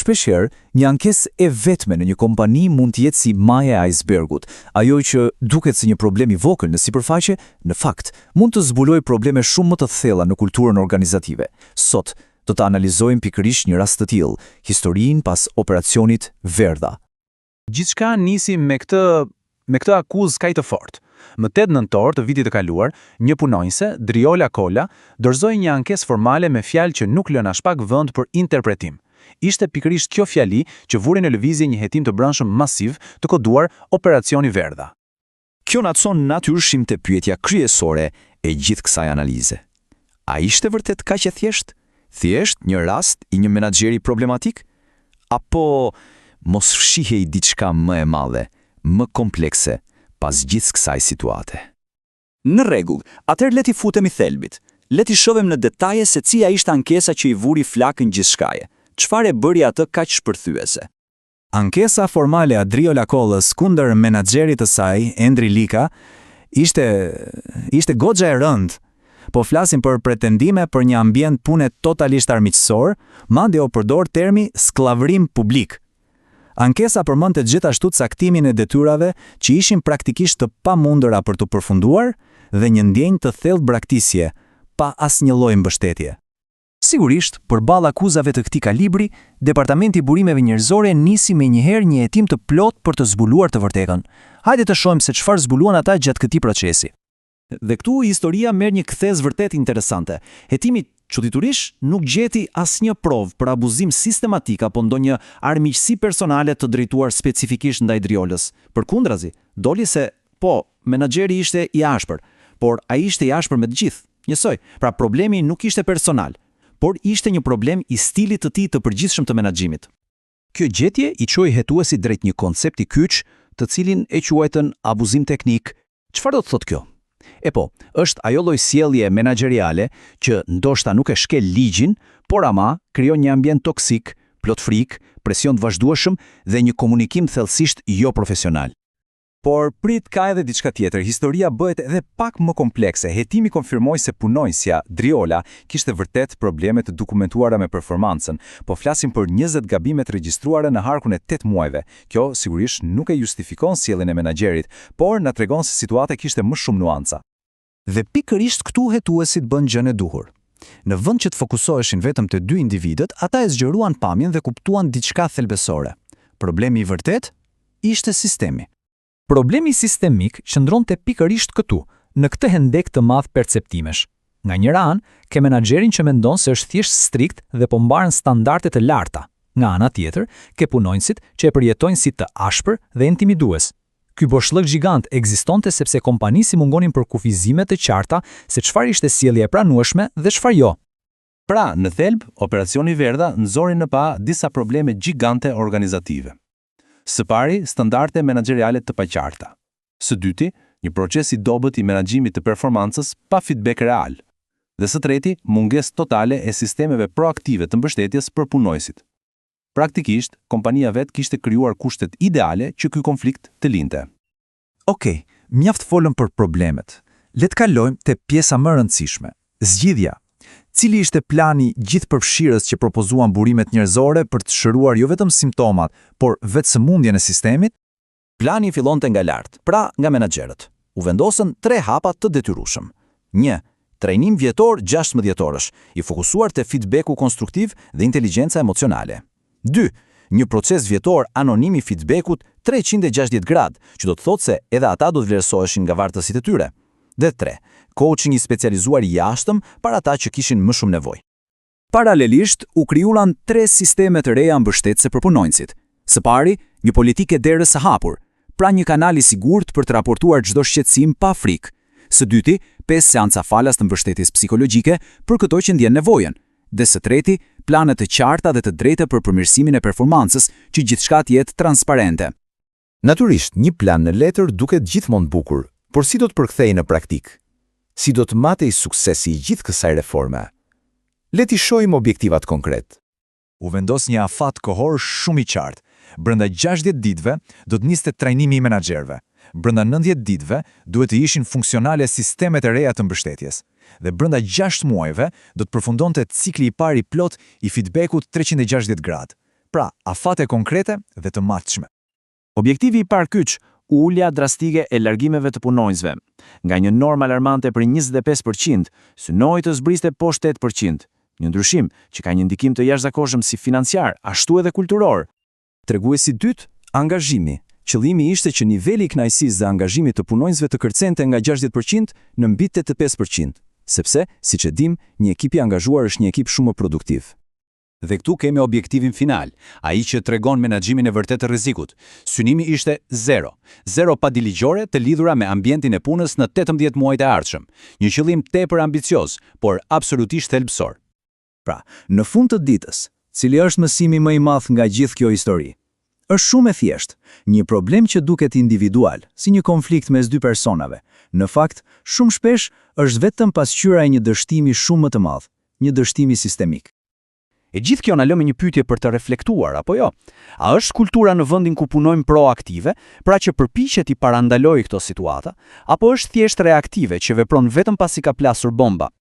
Shpeshherë, një ankesë e vetme në një kompani mund të jetë si maja e ajsbergut, ajo që duket si një problem i vogël në sipërfaqe, në fakt, mund të zbulojë probleme shumë më të thella në kulturën organizative. Sot, do të analizojmë pikërisht një rast të tillë, historinë pas operacionit Verdha. Gjithçka nisi me këtë me këtë akuzë kaq të fortë. Më 8 nëntor të vitit të kaluar, një punonjëse, Driola Kola, dorëzoi një ankesë formale me fjalë që nuk lënë aspak vend për interpretim. Ishte pikërisht kjo fjali që vuri në lëvizje një hetim të brendshëm masiv të koduar Operacioni Verdha. Kjo na çon natyrshëm te pyetja kryesore e gjithë kësaj analize. A ishte vërtet kaq e thjeshtë? Thjesht një rast i një menaxheri problematik? Apo mos fshihej diçka më e madhe, më komplekse pas gjithë kësaj situate? Në rregull, atëherë le t'i futemi thelbit. Le t'i shohim në detaje se cila ishte ankesa që i vuri flakën gjithçkaje. Çfarë e bëri atë kaq shpërthyese? Ankesa formale e Driola Kollës kundër menaxherit të saj, Endri Lika, ishte ishte goxha e rëndë. Po flasim për pretendime për një ambient pune totalisht armiqësor, madje u përdor termi skllavërim publik. Ankesa përmendte gjithashtu caktimin e detyrave që ishin praktikisht të pamundura për t'u përfunduar dhe një ndjenjë të thellë braktisje, pa asnjë lloj mbështetje. Sigurisht, përballë akuzave të këtij kalibri, Departamenti i Burimeve Njerëzore nisi menjëherë një hetim të plotë për të zbuluar të vërtetën. Hajde të shohim se çfarë zbuluan ata gjatë këtij procesi. Dhe këtu historia merr një kthesë vërtet interesante. Hetimi, çuditërisht, nuk gjeti asnjë provë për abuzim sistematik apo ndonjë armiqësi personale të drejtuar specifikisht ndaj Driolës. Përkundrazi, doli se, po, menaxheri ishte i ashpër, por ai ishte i ashpër me të gjithë. Njësoj, pra problemi nuk ishte personal, por ishte një problem i stilit të tij të përgjithshëm të menaxhimit. Kjo gjetje i çoi hetuesit drejt një koncepti kyç, të cilin e quajtën abuzim teknik. Çfarë do të thotë kjo? E po, është ajo lloj sjellje menaxheriale që ndoshta nuk e shkel ligjin, por ama krijon një ambient toksik, plot frikë, presion të vazhdueshëm dhe një komunikim thellësisht joprofesional. Por prit ka edhe diçka tjetër, historia bëhet edhe pak më komplekse. Hetimi konfirmoi se punonjësja, Driola, kishte vërtet probleme të dokumentuara me performancën. Po flasim për 20 gabime të regjistruara në harkun e 8 muajve. Kjo sigurisht nuk e justifikon sjelljen e menaxherit, por na tregon se situata kishte më shumë nuanca. Dhe pikërisht këtu hetuesit bënë gjënë e duhur. Në vend që të fokusoheshin vetëm te dy individët, ata e zgjeruan pamjen dhe kuptuan diçka thelbësore. Problemi i vërtetë ishte sistemi. Problemi sistemik qëndronte pikërisht këtu, në këtë hendek të madh perceptimesh. Nga njëra anë, ke menaxherin që mendon se është thjesht strikt dhe po mban standarde të larta. Nga ana tjetër, ke punonjësit që e përjetojnë si të ashpër dhe intimidues. Ky boshllëk gjigant ekzistonte sepse kompanisë i mungonin përkufizime të qarta se çfarë ishte sjellja e pranueshme dhe çfarë jo. Pra, në thelb, operacioni Verdha nxori në pah disa probleme gjigante organizative. Së pari, standarde menaxheriale të paqarta. Së dyti, një proces i dobët i menaxhimit të performancës pa feedback real. Dhe së treti, mungesë totale e sistemeve proaktive të mbështetjes për punonjësit. Praktikisht, kompania vetë kishte krijuar kushtet ideale që ky konflikt të lindte. Okej, mjaft folëm për problemet. Le të kalojmë te pjesa më e rëndësishme, zgjidhja. Cili ishte plani gjithëpërfshirës që propozuan burimet njerëzore për të shëruar jo vetëm simptomat, por vetë sëmundjen e sistemit? Plani fillonte nga lart, pra nga menaxherët. U vendosën tre hapa të detyrueshëm. 1. Trajnim vjetor 16 orësh, i fokusuar te feedbacku konstruktiv dhe inteligjenca emocionale. 2. Një proces vjetor anonim i feedbackut 360 gradë, që do të thotë se edhe ata do të vlerësoheshin nga vartësit e tyre. Dhe 3. Coaching i specializuar i jashtëm për ata që kishin më shumë nevojë. Paralelisht, u krijuan tre sisteme të reja mbështetëse për punonjësit. Së pari, një politikë e derës së hapur, pra një kanal i sigurt për të raportuar çdo shqetësim pa frikë. Së dyti, pesë seanca falas të mbështetjes psikologjike për këto që ndjen nevojën. Dhe së treti, plane të qarta dhe të drejta për përmirësimin e performancës, që gjithçka të jetë transparente. Natyrisht, një plan në letër duket gjithmonë bukur, por si do të përkthehej në praktikë? Si do të matej suksesi i gjithë kësaj reforme? Le t'i shohim objektivat konkret. U vendos një afat kohor shumë i qartë. Brenda 60 ditëve do të niste trajnimi i menaxherëve. Brenda 90 ditëve duhet të ishin funksionale sistemet e reja të mbështetjes. Dhe brenda 6 muajve do të përfundonte cikli i parë i plotë i feedbackut 360 gradë. Pra, afate konkrete dhe të matshme. Objektivi i parë kyç, ulja drastike e largimeve të punonjësve. Nga një normë alarmante prej 25%, synoi të zbriste poshtë 8%. Një ndryshim që ka një ndikim të jashtëzakonshëm si financiar, ashtu edhe kulturor. Treguesi i dytë, angazhimi. Qëllimi ishte që niveli i kënaqësisë dhe angazhimit të punonjësve të kërcente nga 60% në mbi 85%, sepse, siç e dim, një ekip i angazhuar është një ekip shumë më produktiv. Dhe këtu kemi objektivin final, ai që tregon menaxhimin e vërtetë të rrezikut. Synimi ishte zero. Zero padi ligjore të lidhura me ambientin e punës në 18 muajt e ardhshëm. Një qëllim tepër ambicioz, por absolutisht thelbësor. Pra, në fund të ditës, cili është mësimi më i madh nga gjithë kjo histori? Është shumë e thjeshtë. Një problem që duket individual, si një konflikt mes dy personave, në fakt, shumë shpesh është vetëm pasqyra e një dështimi shumë më të madh, një dështimi sistemik. E gjithë kjo na lë me një pyetje për të reflektuar, apo jo? A është kultura në vendin ku punojmë proaktive, pra që përpiqet t'i parandalojë këto situata, apo është thjesht reaktive që vepron vetëm pasi ka plasur bomba?